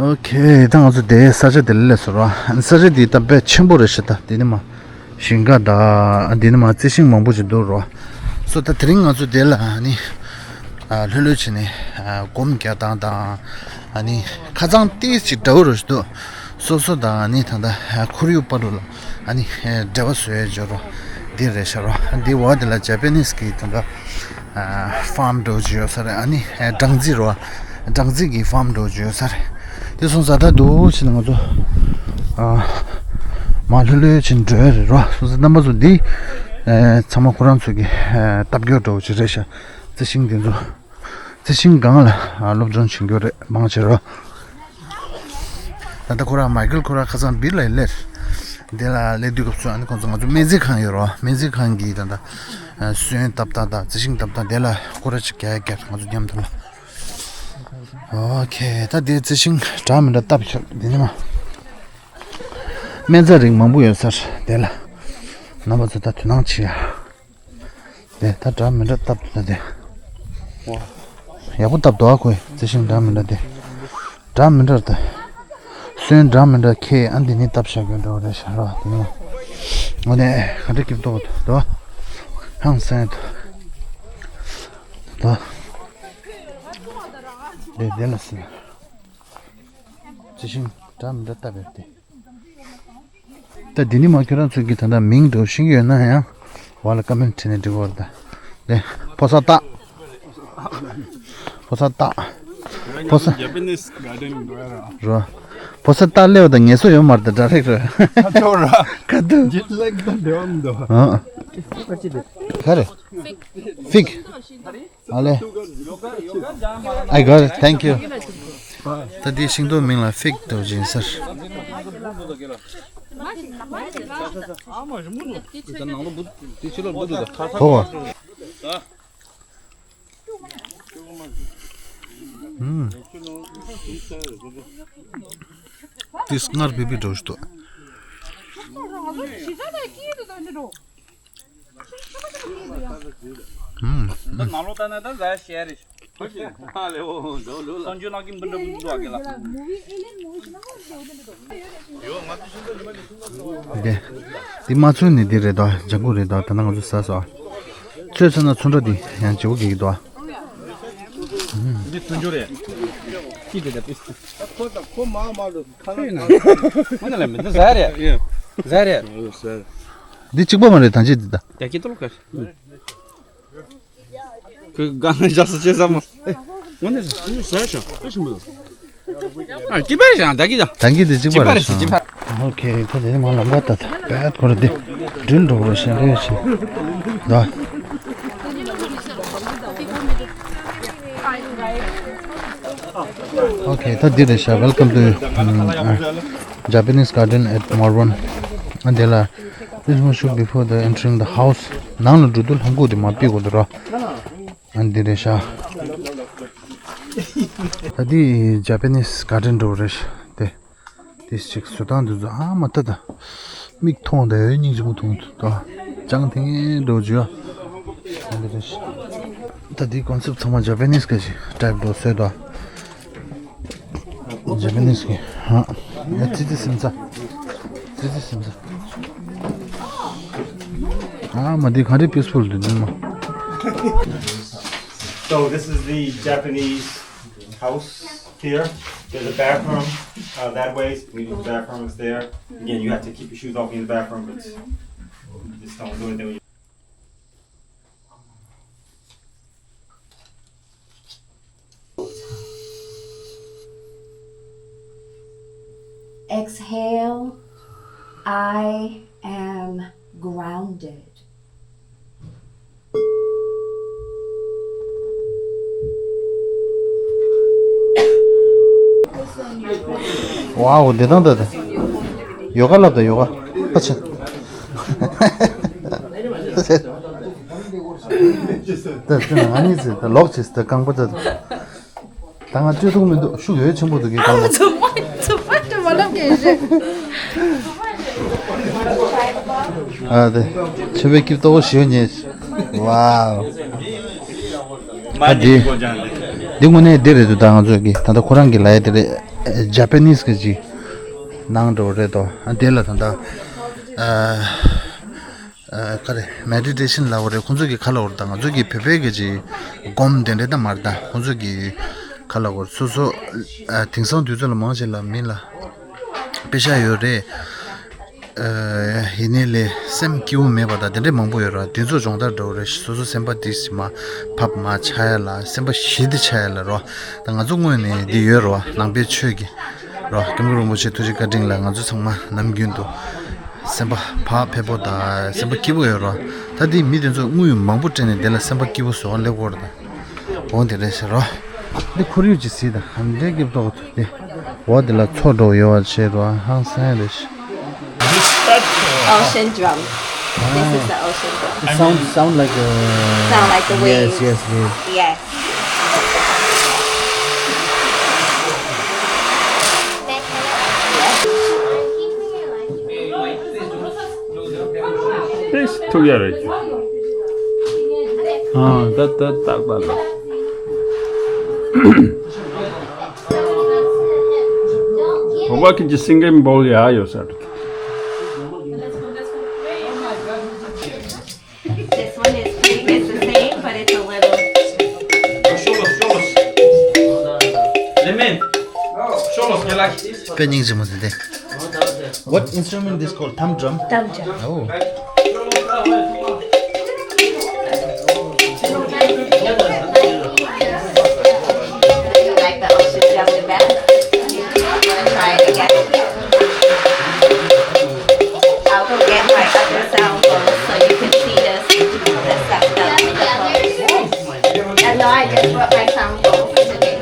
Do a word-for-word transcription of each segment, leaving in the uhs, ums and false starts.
ཨོ་ཁེ། ད་ང་ཚོ་དེ་ས་ཆ་དེ་ལ་སླེབས་སོང་ར། ས་ཆ་དེ་ད་དཔེ་ཆེན་པོ་རེད་ཤག་ད་དེ་ནི་མ་ཞིང་ཁ་ད་དེ་ནི་མ་རྩི་ཤིང་མང་པོ་ཞིག་འདུག་ར། སོ་ད་དེ་རིང་ང་ཚོ་དེ་ལ་ནི་ལྷོད་ལྷོད་བྱས་ནས་སྒོམ་རྒྱག་སྟངས་དང་ནི་ཁ་སང་ཏོག་ཙམ་འདྲ་བོ་རེད་ཤག་སོ་སོ་དང་ནི་ད་ལྟ་ཁོར་ཡུག་བར་དུ་ལ་ནི་འབྲེལ་བ་བཟོ་ཡས་འབྱོར་ར། འདི་རེད་ཤག་ར། འདི་འོག་དེ་ལ་ཇ་པ་ནིས་གི་ད་ལྟ་ཕཱམ་འདྲ་བོ་ཅིག་ཡོད་ས་རེད། ཨ་ནི་སྦྲང་རྩི་རོ། སྦྲང་རྩི་གི་ཕཱམ་འདྲ་བོ་ཅིག་ཡོད་ས་རེད། དེ་སོང་ཙང་ད་འདུག་ཕྱིན་ང་ཚོ་མར་ལྷོད་ལྷོད་ཕྱིན་འགྲོ་ཡ་རེད་རོ། སོང་ཙང་རྣམ་པ་ཚོ་འདི་ཚང་མ་ཁོ་རང་ཚོ་གི་ལྟ་སྐོར་འདྲ་བོ་ཅིག་རེད་ཤག་རྩི་ཤིང་དེ་ཚོ། རྩི་ཤིང་སྒང་ལ་སློབ་སྦྱོང་བྱེད་རྒྱུ་རེད་མང་ཆེ་རོ། ད་ལྟ་ཁོ་རང་མའི་ཀལ་ཁོ་རང་ཁ་སང་སྦིར་ལ་སླེབས། དེ་ལ་སླེབས་དུས་སྐབས་སུ་ཨ་ནི་ཁོང་ཚོ་ང་ཚོ་སྨན་རྩིས་ཁང་ཡོད་རོ། སྨན་རྩིས་ཁང་གི་ད་ལྟ་སོན་བཏབ་སྟངས་དང་རྩི་ཤིང་བཏབ་སྟངས་དེ་ལ་སྐོར་ར་ཅིག་རྒྱག་རྒྱག་ང་ཚོ་མཉམ་དུ་ལ། ཨོ་ཁེ། ད་དེ་རྩི་ཤིང་འདྲ་མི་འདྲ་བཏབ་ཆོག་དེ་ནི་མ། སྨན་རྩྭ་རིགས་མང་པོ་ཡོད་ས་རེད་དེ་ལ། རྣམ་པ་ཚོ་ད་དོ་སྣང་བྱེད་ཡ། དེ་ད་འདྲ་མི་འདྲ་བཏབ་འདུག་ད་དེ། ཡག་པོ་བཏབ་འདུག་ཨ་ཁོས་རྩི་ཤིང་འདྲ་མི་འདྲ་དེ། འདྲ་མི་འདྲ་ད། སོན་འདྲ་མི་འདྲ་ཁྱེར་ཨ་འདི་ནི་བཏབ་བཞག་རྒྱུ་འདྲ་བོ་རེད་ཤག་ར་དེ་ནི། འོ་ནས་ག་འདྲ་སྐྱིབས་ཏོག་འདུག་ཧང་སང་འདུག་དེ་དེ་ལ་སྲིད། རྩི་ཤིང་འདྲ་མི་འདྲ་བཏབ་ཡོད་དེ། ད་འདི་ནི་མ་ཁྱོད་རང་ཚོ་གི་ད་ལྟ་མིང་འདྲ་བོ་ཤེས་ཀྱི་ཡོད་ན་ཡང་། འོག་ལ་ཀ་མེན་ཊི་བྲིས་ནས་འབྲི་དགོས་རེད་ད། ལེ། ཕོ་གསར་སྟག་ཕོ་གསར་སྟག་ཕོ་གསར། Japanese garden འགྲོ་ཡ་ར། རོ། ཕོ་གསར་སྟག་སླེབས་པ་དང་ངལ་གསོ་ཡོད་མ་རེད་ད་ཌའི་རེག་ཊི་ར། ཁ་ཐོག་ར། ཁ་ཐུག Jet lag ད་འབྲེལ་བ་མི་འདུག་ཨ། ག་རེ། ཕིག I got it. Thank you. ད་དེའི་ཤིང་ཏོག་མིང་ལ་ཕིག་འདྲ་བོ་ཅིག་ཡིན་ས་རེད། ཧོ། ཨུམ། དེ་སྔར་བོད་པའི་འདྲ་བོ་ཞིག་འདུག་ཨུམ། འདི་ནང་ལོགས་ལྟ་ན་ད་ཟ་ཤེས་རེད། སོང་ཆུ་ནང་གི་འབུ་འདྲ་འདུག་ཨ་གི་ལ། འདི་འདི་མ་ཚོད་ནི་འདི་རེད་དོ། ལྗང་གུ་རེད་དོ། ད་ནང་ང་ཚོ་ཟ་སོ། ཚོད་ཚོད་ན་ཚོན་ཁྲ་འདི་ཡང་ལྗང་གུ་གི་གི་དོ། འདི་ཚོན་ཆུ་རེད། ཅི་དེ་ད་པིས། ཁོ་ད་ཁོ་མ་མ་རུ་ཁ་ན་ཁ་ན་ལ་མི་འདི་ཟ་རེད། ཟ་རེད། འདི་གཅིག་པ་མ་རེད་ད་ཅི་འདི་ད། ད་ཀི་ཏོ་ལོ་ཁ། ཁོས་དགའ་ན་བཞག་སུ་བྱེད་ས་མོ། ཨེ། དངོས་གནས་ཟ་ཤོག་ཨེ་ཞིམ་པོ་འདུག་ཨ་སྐྱིད་པ་རེད་ཤག་ད་གི་ད། ད་གི་དེ་གཅིག་པ་རེད་ཤག་ཨོ་ཁེ། ད་དེ་མ་ལམ་ཁ་ད་ད་པད་ཁོ་རེ་དེ་སྒྲིལ་འགྲོ་རེད་ཤག་རེད་ཤག་ད། ཨོ་ཁེ། ད་འདི་རེད་ཤག Welcome to um, uh, Japanese Garden at Morwon. ཨ་འདི་ལ། Please move shoe before the entering the house. ནང་ལ་འགྲོ་དུས་ལྷམ་གོག་དེ་མ་ཕུད་དགོས་འདུག་ར། ཨ་འདི་རེད་ཤག་ད་འདི་ཇ་པ་ནིས་གར་ཌེན་འདྲ་བོ་རེད་ཤག་དེ། དེ་ཞིག་བཟོ་སྟངས་འདི་ཚོ་ཨ་མ་ད་ད། མིག་མཐོང་དེ་སྙིང་རྗེ་མོ་མཐོང་ད། ཅང་ཐེ་ངན་འདྲ་བོ་བྱོས་ཨ། ཨ་འདི་རེད་ཤག་ད་འདིའི་ཀོན་སེབ་ཚང་མ་ཇ་པ་ནིས་ག་ཞིག་ཊའིབ་འདྲ་བོ་བཟོས་ད། Japanese གི་ཧ། ཡ་ཙི་ཙི་སེམས་ས། ཙི་ཙི་སེམས་ས། ཨ་མ་འདི་ག་འདྲ་པིས་ཕུལ་འདུག་འདི་མ། So this is the Japanese house here. There's a bathroom uh, that way. So we use the bathroom is there. Again, you have to keep your shoes off in the bathroom, but you just don't do it. Then when you Exhale, I am grounded. Wow, འདི་དང་འདི་དང་། ཡོ་ག་ལབ་དང་ཡོ་ག་ཕ་ཆེ། ད་ད་ང་གཉིས་ཚེ་ད་ལོག་བྱེད་ད་རྐང་པ་ད། ད་ང་སྤྱོད་ཐུབ་མི་འདུག་ཤུགས་ཡོད་ཆེན་པོ་འདུག་གི་རྐང་པ། ཚུགས་མ་ཚུགས་མ་དེ་མ་ལབ་གི་རེད། ཨ་དེ། ཆེ་བའི་སྐྱིབས་ཏོ་ཞིའོ་ཉེ། Wow། ཨ་དེ། འདི་དངོས་གནས་འདི་རེད་འདུག་ད་ང་ཚོ་གི་ད་ལྟ་ཁོ་རང་གི་ལ་ཡ་དེ་རེད། ཇ་པ་ནིས་གི་ཅིག་ནང་འགྲོ་རེད་དོ། ཨ་དེ་ལ་ད་ལྟ་ཨ་ཨ་ག་རེ་མེ་ཌི་ཊེ་ཤན་ལབ་པ་རེད། ཁོང་ཚོ་གི་ཁ་ལ་འོར་ད་ང་ཚོ་གི་བོད་པའི་གི་ཅིག་སྒོམ་དེ་འདྲ་ད་མ་རེད། ད་ཁོང་ཚོ་གི་ཁ་ལ་འོར་སོ་སོ་ཨ་དེང་སང་དུས་ཚོད་ལ་མང་ཆེ་ལ་མི་ལ་དཔེ་ཤ་ཡོད་རེད། ཨ་ཡིན་ནའི་ལས་སེམས་སྐྱིད་པོ་མེད་པ་དང་དེ་འདྲས་མང་པོ་ཡོད་ར། དེ་ཚོ་སྦྱོང་བརྡར་འགྲོ་རེད། སོ་སོ་སེམས་པ་དེ་མ་ཕབ་མ་ཆགས་ཡ་ལ་སེམས་པ་ཞི་བདེ་ཆགས་ཡ་ལ་རོ། ད་ང་ཚོ་སྔོན་ནས་འདི་ཡོད་རོ། ནང་པའི་ཆོས་ཀྱི་རོ། སྐྱབས་མགོན་རིན་པོ་ཆེ་ཐུགས་རྗེ་བཀའ་དྲིན་ལ་ང་ཚོ་ཚང་མ་ནམ་རྒྱུན་དུ་སེམས་པ་བག་ཕེབས་པོ་དང་སེམས་པ་སྐྱིད་པོ་ཡོད་རོ། ད་དེ་མི་དེ་ཚོ་དངུལ་མང་པོ་སྤྲད་ནས་དེ་ལ་སེམས་པ་སྐྱིད་པོ་བཟོ་བ་སླེབས་ཀྱི་ཡོད་རེད། ད་འོ་དེ་རེད་ཟེར་རོ། འདི་ཁོར་ཡུག་ཅིག་གཟིགས་དང་། ག་འདྲའི་སྐྱིད་པོ་འདུག་དེ། འོ་དེ་ལ་མཚོ་འདྲ་བོ་ཡོད་པ་བྱས་རོ། ཧང་སང་རེད། Ocean drum. This is the ocean drum. It sounds sound like a sound like the waves. Yes, yes, waves. Yes. This together. Ah, that that that that. What can you sing in Bolivia yourself? This one is big, it's the same, but it's a little. Sholos, sholos. Lemon. Sholos, you like this? དཔེ་སྙིང་རྗེ་མོ་འདི་དེ། What instrument is called? Thumb drum? Thumb drum. Oh. You like the ocean sound the best? Wanna try it again? I'll go get my other sound bowl so you can see this, the stuff that we just. I know I just brought my sound bowl for today.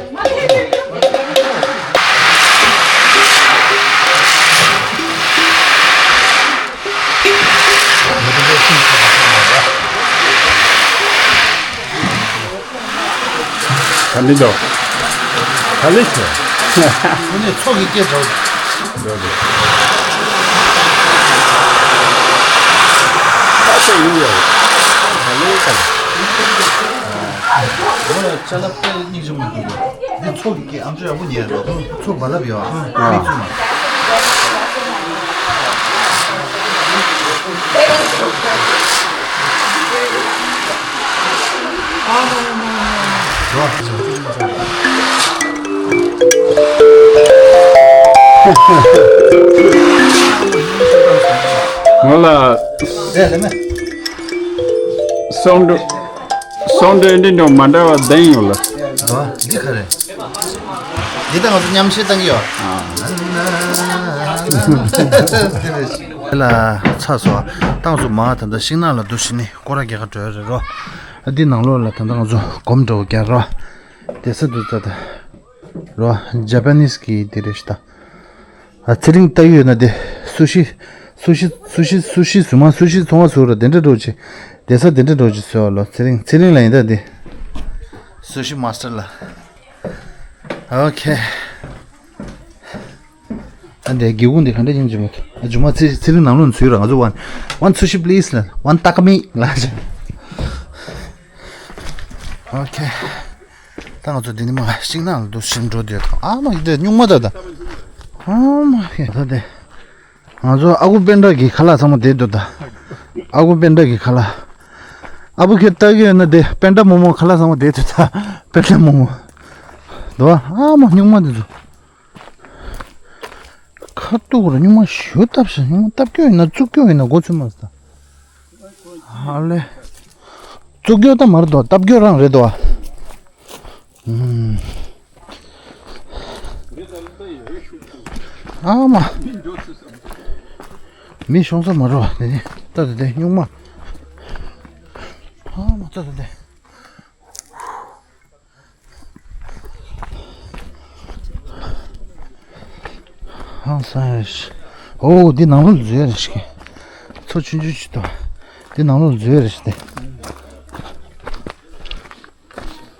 ག་འདྲ་འདུག་ག་ལེ་ཤོད། ཁོ་ནས་ཚོགས་ཀྱི་སྐད་འདྲ་བོ། འདྲ་འདུག་ཁ་ཤས་ཡིན་ཡོད། ག་ལེ་ཤོད། ཁོ་ལ་ཅ་ལག་དཔེ་སྙིང་རྗེ་མོ་འདུག་འདི་ཚོགས་ཀྱི་སྐད་ཨམ་ཅོག་ཡག་པོ་ཉན་རོགས། ཚོགས་རྦ་རླབས་ཡོད་ཨ། ཨ། མིག་ཆུ་མ། ང་ལ་སོང་འགྲོ་སོང་འགྲོ་འདི་འགྲོ་མ་འདྲ་བ་ལྡན་ཡོད་ལ། འདི་ག་རེད། འདི་ད་ང་ཚོ་མཉམ་བཞེས་བཏང་གི་ཡོད། ཨ། དེ་ལ་ཚ་སོ་བཏང་སོ་མ། ད་ལྟ་ཤིང་ནགས་ལ་འདུག་ཕྱིན་ནས་སྐོར་ར་རྒྱག་ག་འགྲོ་ཡ་རེད་རོ། ཨ་འདི་ནང་ལོགས་ལ་ད་ལྟ་ང་ཚོ་སྒོམ་འགྲོ་རྒྱག་རོ། བསྡད་ས་འདུག་ད་ད་རོ། ཇ་པ་ནིས་གི་དེ་རེད་ཤག་ད། ཨ་ཚེ་རིང་ལྟ་གི་ཡོད་ན་དེ་སུ་ཤི། སུ་ཤི་སུ་ཤི་སུ་ཤི་ཟུར་མ་སུ་ཤི་ཚོང་བ་ཟུར་ར་དེ་འདྲ་འགྲོ་ཆེ། བསྡད་ས་དེ་འདྲ་འགྲོ་ཆེ་ཟེར་བ་ལོ། ཚེ་རིང་ཚེ་རིང་ལ་ཡིན་ད་དེ། སུ་ཤི་མ་སི་ཊར་ལ། ཨོ་ཁེ། ཨ་འདྲའི་སྒེའུ་ཁུང་འདི་ག་འདྲ་ཡིན་ཅི་མོ། ཨ་ཇུ་མ་ཚེ་ཚེ་རིང་ནང་ལོགས་ནས་ཚུར་ར། ང་ཚོ་one one sushi please ལ། one ཏ་ཀ་མི་ལ། ཨོ་ཁེ། ད་ང་ཚོ་འདི་ནས་མར་ཤིང་ནགས་ལ་འདུག་ཕྱིན་འགྲོ་དུས། ཨ་མ་ཡི་དེ་སྨྱུག་མ་ད་ད། ཨ་མ་ཡི་ད་དེ། ང་ཚོ་ཨ་ཁུ་པཎྜ་གི་ཁ་ལག་ཚང་མ་དེ་འདུག་ད། ཨ་ཁུ་པཎྜ་གི་ཁ་ལག་ཨ་བུ་ཁྱེད་ལྟ་གི་ཡོད་ན་དེ་པཎྜ་མོ་མོ་ཁ་ལག་ཚང་མ་དེ་འདུག་ད། པཎྜ་མོ་མོ། འདུག་ཨ་མ་སྨྱུག་མ་དེ་ཚོ། ཁ་ཐུག་ར་སྨྱུག་མ་ཞུ་བཏབ་ཤག་སྨྱུག་མ་བཏབ་རྒྱུ་ཡིན་ན་བཙུགས་རྒྱུ་ཡིན་ན་མགོ་ཚོས་མ་ཟ། ཧ་ལས། བཙུགས་རྒྱུ་ད་མ་རེད་དོ། བཏབ་རྒྱུ་རང་རེད་དོ། ཨ་མ། མི་ཤོང་ས་མ་རོ། དེ་ནི་ད་དེ་དེ་སྨྱུག་མ། ཨ་མ་ད་དེ་དེ། ཧང་སང་རེད། ཨོ་འདི་ནང་ལོགས་འཛུལ་ཡ་རེད་ཤག་མཚོ་ཆུང་ཆུང་ཅིག་འདུག་འདི་ནང་ལོགས་འཛུལ་ཡ་རེད་ཤག་སྟེ།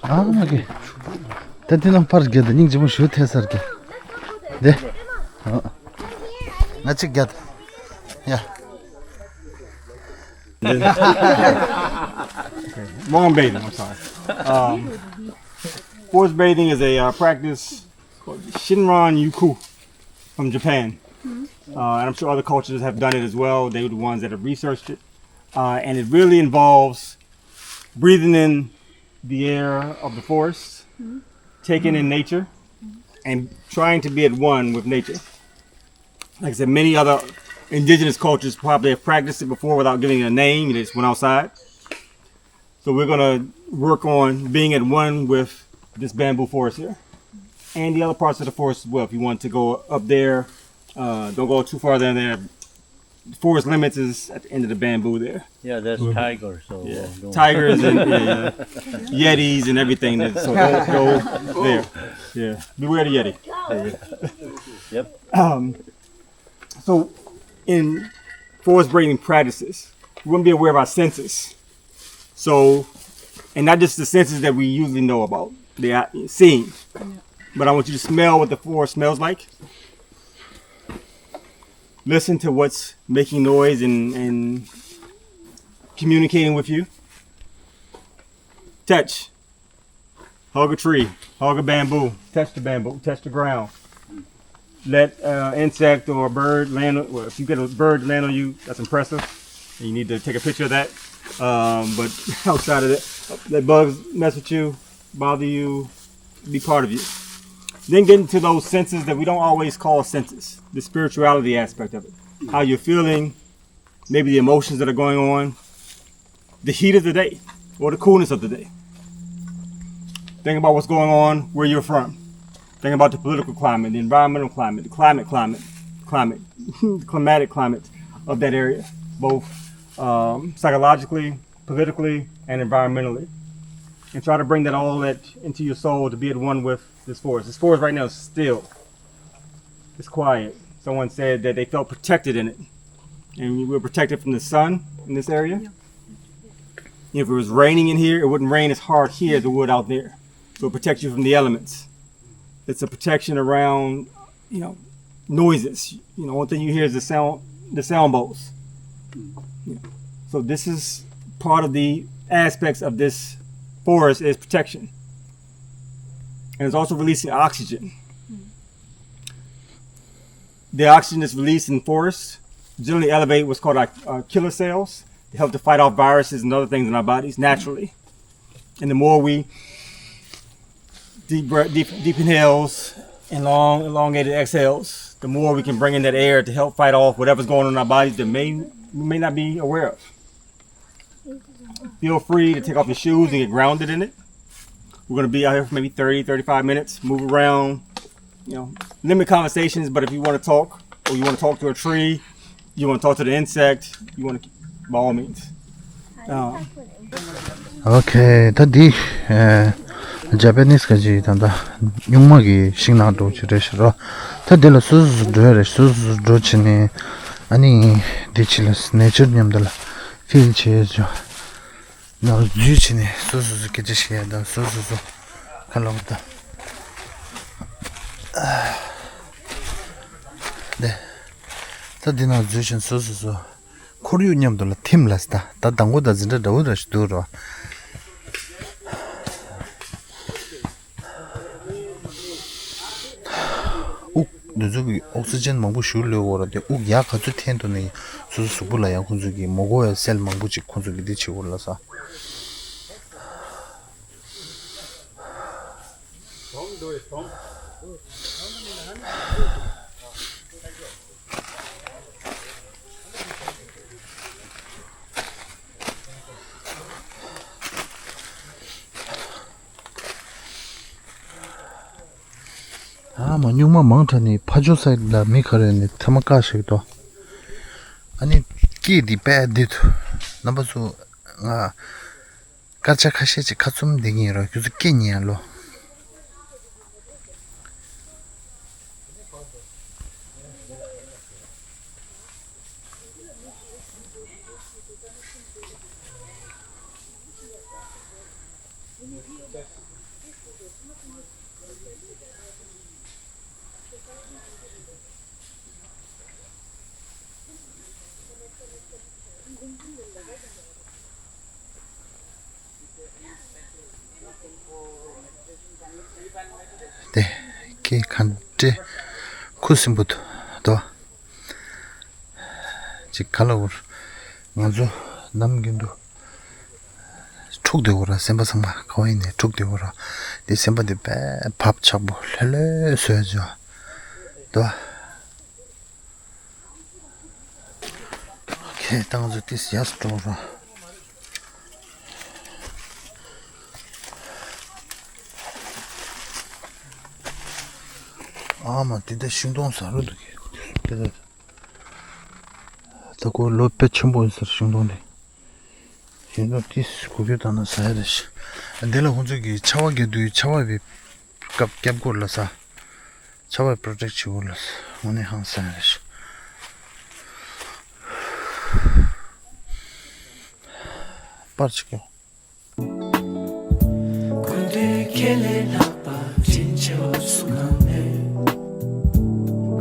ཨ་མ་གི། ད་འདི་ནང་ཕར་རྒྱག་ད་སྙིང་རྗེ་མོ་ཞུ་ཐལ་སར་གི། འདི། ཨ། ང་གཅིག་རྒྱག་ད། ཡ། Wrong bathing, I'm sorry. Um, forced bathing is a uh, practice Shinran Yuku from Japan. Uh, and I'm sure other cultures have done it as well. They were the ones that have researched it. Uh, and it really involves breathing in the air of the forest, taking in nature, and trying to be at one with nature. Like I said, many other indigenous cultures probably have practiced it before without giving it a name. They just went outside. So we're going to work on being at one with this bamboo forest here and the other parts of the forest as well. If you want to go up there, uh, don't go too far down there. The forest limits is at the end of the bamboo there. Yeah, that's tiger. So yeah, tigers and yeah, yeah. Yetis and everything. That, so don't go there. Yeah, beware the yeti. Yep. Um, so in forest breathing practices, we want to be aware of our senses. So, and not just the senses that we usually know about, the uh, seeing, but I want you to smell what the forest smells like. Listen to what's making noise and, and communicating with you. Touch. Hug a tree. Hug a bamboo. Touch the bamboo. Touch the ground. Let uh, insect or bird land. Well, if you get a bird to land on you, that's impressive. And you need to take a picture of that. Um, but outside of that, let bugs mess with you, bother you, be part of you. Then get into those senses that we don't always call senses. The spirituality aspect of it, how you're feeling, maybe the emotions that are going on, the heat of the day or the coolness of the day. Think about what's going on where you're from. Think about the political climate, the environmental climate, the climate climate, climate, the climatic climate of that area, both um, psychologically, politically, and environmentally. And try to bring that all that into your soul to be at one with this forest. This forest right now is still. It's quiet. Someone said that they felt protected in it. And we were protected from the sun in this area. If it was raining in here, it wouldn't rain as hard here as it would out there. So it protects you from the elements. It's a protection around, you know, noises. You know, one thing you hear is the sound, the sound bowls. Yeah. So this is part of the aspects of this forest is protection. And it's also releasing oxygen. The oxygen that's released in forests generally elevate what's called our, our killer cells to help to fight off viruses and other things in our bodies naturally. And the more we deep breath, deep, deep inhales and long elongated exhales, the more we can bring in that air to help fight off whatever's going on in our bodies that may we may not be aware of. Feel free to take off your shoes and get grounded in it. We're going to be out here for maybe thirty, thirty-five minutes. Move around, you know, limit conversations, but if you want to talk, or you want to talk to a tree, you want to talk to the insect, you want to, by all means. Um, Okay, ད་འདི་ཇ་པ་ནིས་ག་ཅིག་ད་ད་སྨྱུག་མ་གི་ཤིང་ནགས་འདྲ་ཅིག་རེད་ཤག་རོ། ད་འདི་ལ་སོ་སོ་སོ་འགྲོ་ཡ་རེད། སོ་སོ་སོ་འགྲོ་བྱས་ནས་ཨ་ནི་འདི་ཕྱི་ལ་ནེ་ཅར་མཉམ་དུ་ལ་ཕིལ་བྱས་ཡོད་ཅོ། ནང་འཛུལ་བྱས་ནས་སོ་སོ་སོ་སྐད་ཆ་བཤད་ཡ་དང་སོ་སོ་སོ་ཁ་ལོག་ད། ད་འདི་ནང་འཛུལ་བྱས་ནས་སོ་སོ་སོ། ཁོར་ཡུག་མཉམ་དུ་ལ་ཐིམ་ལ་སི་ད་ད་དང་པོ་དང་འཛིན་གྲྭ་འདྲ་བོ་འདྲ་ཞིག་འདུག་རོ། དབུགས་འདི་ཚོ་གི་ཨོག་སི་ཇན་མང་པོ་ཞུ་ལོས་འོ་ར་དེ་དབུགས་ཡག་ག་ཚོད་འཐེན་ཐུབ་ནས་སོ་སོ་གཟུགས་པོ་ལ་ཡང་ཁོང་ཚོ་གི་མོ་གོ་ཡ་སེལ་མང་པོ་ཅིག་ཁོང་ཚོ་གི་འདི་བྱེད་འོ་ལ་ས། ཨ་མ་སྨྱུག་མ་མང་དྲགས་ནས་ཕ་ཇོ་སའི་ལ་མི་ག་རེ་ནས་ཐ་མ་བཀག་ཞིག་ཏོ། ཨ་ནི་སྐད་འདི་དཔེ་བདེ་ཐུ་རྣམ་པ་ཚོ་ང་སྐར་ཆ་ཁ་ཤས་ཅིག་ཁ་བཙུམ་བསྡད་ཀྱི་ཡིན་རོགས། ཁྱོད་ཚོ་སྐད་ཉན་ཡ་ལོ། དེ་ཁྱེད་ག་འདྲས་ཁུ་སིམ་པོ་འདུག་དོ། ཅིག་ག་ལ་འུར། ང་ཚོ་ནམ་རྒྱུན་དུ་འཁྲུག་བསྡད་འུར། སེམས་པ་ཚང་མ་ག་བ་ཡིན་ནའི་འཁྲུག་བསྡད་འུར། དེ་སེམས་པ་དེ་དཔེ་བབ་ཆགས་པོ་ལྷོད་ལྷོད་བཟོས་བྱུང་། དོ། ཁྱེད་ད་ང་ཚོ་ཏིས་ཡར་འགྲོ་ར། ཨ་མ་དེ་འདྲ་ཤིང་སྡོང་ཟ་རུ་འདུག་གི། དེ་ད་ད་ཁོ་ལོ་དཔེ་ཆེན་པོ་ཡིན་ཟེར། ཤིང་སྡོང་དེ། ཤིང་སྡོང་ཏིས་གུ་གུ་དང་ན་ཟ་ཡ་རེད་ཤག་འདི་ལ་ཁོང་ཚོ་གི་ཆར་པ་བརྒྱབ་དུས་ཆར་པ་བི་སྐབས་སྐྱབས་སྐོར་ལ་ས། ཆར་པས་པྲོ་ཊེག་བྱེད་དགོས་ལ། དངོས་གནས་ཧང་སང་རེད། པར་ཆིག་ཡོང་། སྐུ་མདུན་ཁྱེད་ལས་ལྷག་པ་དྲིན་ཆེ་བ་སུ་གང་མེད།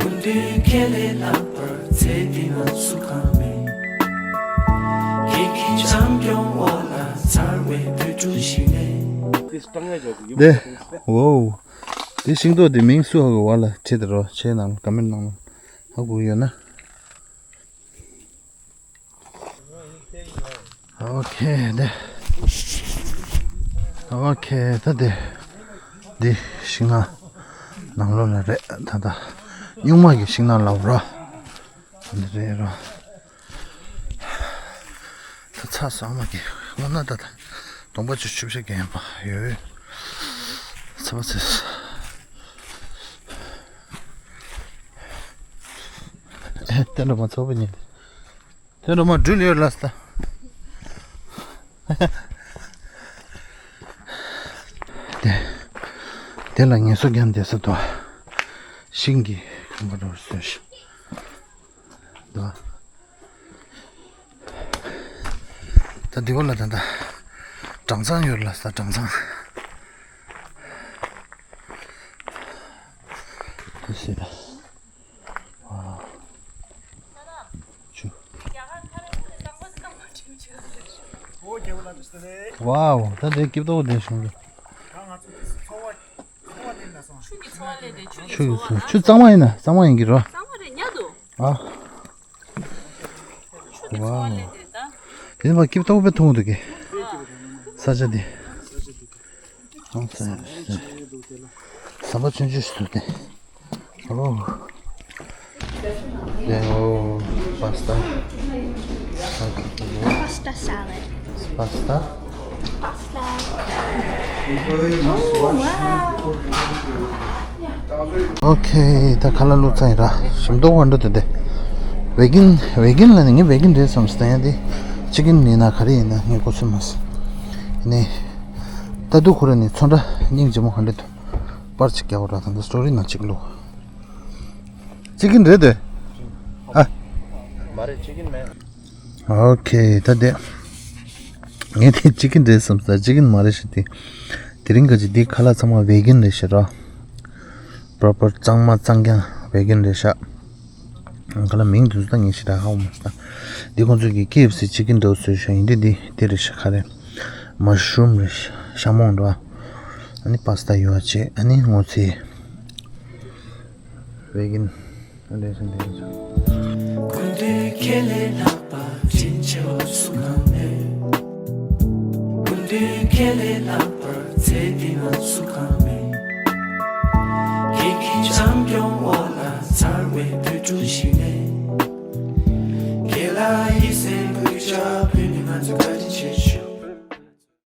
སྐུ་མདུན་ཁྱེད་ལས་ལྷག་པར་ཚེ་འདི་ན་སུ་གང་མེད། ཁྱེད་ཀྱི་བྱམས་སྐྱོང་འོག་ལ་འཚར་བའི་བོད་ཕྲུག་ཞིག་ནས། དེ། ཝོའུ། དེ་ཤིང་ཏོག་དེ་མིང་སུ་ཧ་གོ་བ་ལ་ཁྲིད་དེ་རོ། ཁྱེད་ནང་ཀ་མེན་ནང་ཧ་གོ་ཡོད་ན། ཨོ་ཁེ་དེ། ཨོ་ཁེ་ད་དེ། དེ་ཤིང་ནགས་ནང་ལོགས་ལ་རེད་ད་ད། སྨྱུག་མ་གི་ཤིང་ནགས་ལབ་རོ། འདི་རེད་རོ། ད་ཚ་སོང་མ་གི་སྔོན་ན་ད་ད་གདོང་པ་ཆུ་ཆུ་བཤད་གན་པ་ཡོད། ཚ་བ་ཚེས། ཨེ་དེ་འདྲ་མ་ཚོགས་པ་ཉིད་དེ་འདྲ་མ་འགྲུལ་ཡོད་ལ་ས། དེ་དེ་ལ་ངལ་གསོ་རྒྱབ་བསྡད་ས་དོ། ཤིང་གི་ཁང་པ་འདྲ་བོ་བཟོས་ཤག་དོ། ད་འདི་བ་ལ་ད་ད་སྦྲང་ཚང་ཡོད་ལ་ས། སྦྲང་ཚང་། དེ་སྲིད་ད། ཝའོ། ཆུ། ཝའོ། ད་དེ་སྐྱིད་ཏོག་དེ་བྱུང་། ཆུ་གི་ཚོ་བ་ལས་དེ་ཆུ་གི་ཆུ་གི་ཚོ་བ། ཆུ་གཙང་མ་ཡིན་ན་གཙང་མ་ཡིན་གྱི་རོ། གཙང་མ་རེད་ཉལ་འདུག་ཨ། ཆུ་གི་ཚོ་བ་ལས་དེ་ད། དེ་ནི་མ་སྐྱིད་ཏོག་པའི་མཐོང་འདུག་གི། ས་ཆ་དེ། ཨང་ས་ཟམ་པ་ཆུང་ཆུང་ཞིག་འདུག་དེ་ལ། ཨོ། དེ་ཨོ། པ་སི་ཏ། Pasta salad. པ་སི་ཏ། Pasta. Oh, wow. ཨོ་ཁེ། ད་ཁ་ལག་བླུགས་ཚར་ཡིན་ར། ཞིམ་མདོག་ཁ་འདྲ་འདུག་དེ། བེ་གིན། བེ་གིན་ལ་ནི་ངས་བེ་གིན་རེད་བསམ་སྟེ་ཡང་དེ། ཅི་ཀིན་ཡིན་ན་ག་རེ་ཡིན་ན་ངས་གོ་ཚོད་མ་སོང་། ནས། ད་དུ་ཁོ་ར་ནི་ཚོན་ཁྲ་སྙིང་རྗེ་མོ་ག་འདྲ་འདུག་པར་ཅིག་རྒྱག་ར། ད་ལྟ་སི་ཊོ་རི་ནང་ཅིག་བླུགས། ཅི་ཀིན་རེད་དེ། ཨ། མ་རེད། ཅི་ཀིན་མེད། ཨོ་ཁེ། ད་དེ། ངས་དེ་ཅི་ཀིན་རེད་བསམ་ས། ཅི་ཀིན་མ་རེད་ཤི་དེ། དེ་རིང་ག་ཅི་འདི་ཁ་ལག་ཚང་མ་བེ་གིན་རེད་ཤག་ར། པྲོ་པར་གཙང་མ་གཙང་རྐྱང་བེ་གིན་རེད་ཤག་ཁ་ལག་མིང་དེ་ཚོ་ད་ངས་ཞེ་དྲག་ཧ་གོ་མ་སོང་། འདི་ཁོང་ཚོ་གི་ཀེ་ཨེཕ་སི་ཅི་ཀིན་འདྲ་བོ་བཟོས་ཤག་ཡིན་དུས་འདི་དེ་རེད་ཤག་ག་རེ། མ་ཤ་རུམ་རེད་ཤག་ཤ་མོང་འདྲ་བ། ཨ་ནི་པ་སི་ཏ་ཡོད་བྱས། ཨ་ནི་སྔོ་ཚལ། བེ་གིན། ཨ་ལས་སེ་འདི་རེད་ཤག་སྐུ་མདུན་ཁྱེད་ལས་ལྷག་པ་དྲིན་ཆེ་བ་སུ་གང་མེད། སྐུ་མདུན་ཁྱེད་ལས་ལྷག་པར་ཚེ་འདི་ན་སུ་གང་མེད། ཁྱེད་ཀྱི་བྱམས་སྐྱོང་འོག་ལ་འཚར་བའི་བོད་ཕྲུག་ཞིག་ནས། ཁྱེད་ལ་ཡིད་སེམས་གུས་ཕྱག་ཕུལ་ནས་ང་ཚོས་བཀའ་དྲིན་ཆེ་ཞུ།